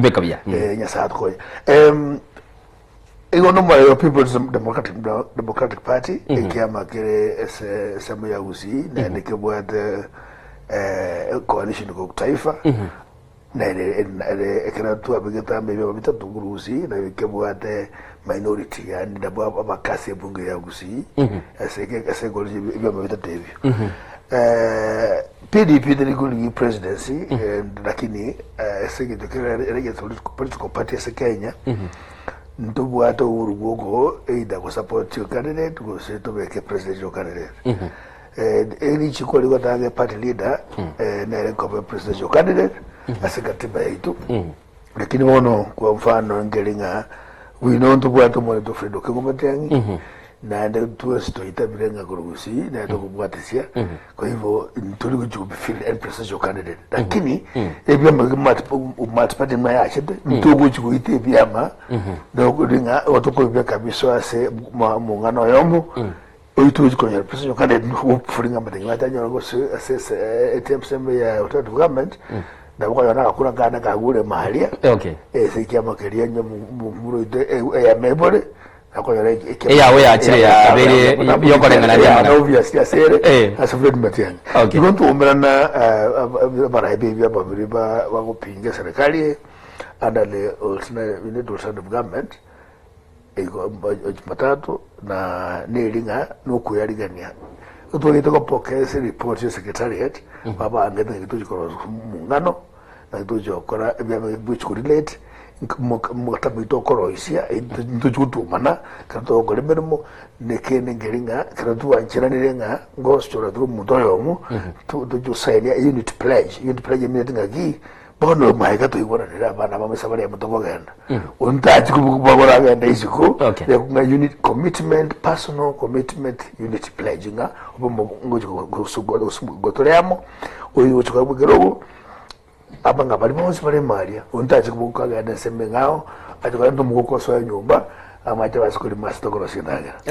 Akobeka buya. Eh, Nyasaye atokonye. Em, igo nomoyo People's Democratic, Democratic Party ekiama kere ase ensemo ya Gusii naende kebwate eh, coalition ko taifa nere ere ekero twabegete amo ebiama bitato korwa Gusii nabio kebwate minority yaani nabwo abakasi ebunge ya Gusii ase eke ase coalition ebiama bitato ebio. Eh, PDP teri korigia presidency and lakini eh, ase egento kere ere egento political party ase Kenya ntobwate oburu bwoko either go support your candidate gose tobeke presidential candidate. Eh, erichiko rigotanga party leader eh, nere koba presidential candidate ase katiba yaito. Lakini bono kwa mfano nkeri ng'a bwino ntobwate omonto Fred Okengo Matiang'i naende twensi twaitabire ng'a korwa Gusii naye tokobwatesia kwa hivyo ntori gochia gofield any presidential candidate lakini ebiama multiparty buna yachete ntogochi goita ebiama nokori ng'a igo tokobibeka biso ase omong'ana oyomo Oyio togochi konyora presidential candidate hopefully ng'a amatang'ani batanyora gose ase ase ensemo ya alternative government nabo okonyora agakura kande kagure maria Okay. ase ekiama keria onye muroite eyemo ebore nakonyora Eyago yachire yabeire yokoreng'ana riamang'ana. obviously ase ere Eh. ase Fred Matiang'i Okay. igo ntoumerana abarai ba ebiama biria bagopinga eserekari eye under the alternative government Igo Jumatatu na neri ng'a nokoyarigania ntwagete gopokera ase report ya secretariat babangete ng'a tochi korosia omong'ano na tochi gokora ebiama gochi ko relate mokataba oito okoroisia ntochi gotuomana ekero togokora emeremo na ekende nkeri ng'a ekero twancheranire ng'a ngochora tore omonto oyomo tochi gosainia unit pledge, unit pledge emineti ng'aki. Bono magega toigwananere abana bamo ase baria tokogenda. Onde tachi kobagora agende isiko, Okay. ng'a unit commitment, personal commitment unity pledge ng'a obomo ngochi gotore amo, oyo ogochi koegwa ekerogo, aba ng'a baria bonsi bare ime aria, onde tachi koboka agende ase emeng'ao, ache korenta omogoko osoe nyomba, amache abase korima ase tokorosia endagera.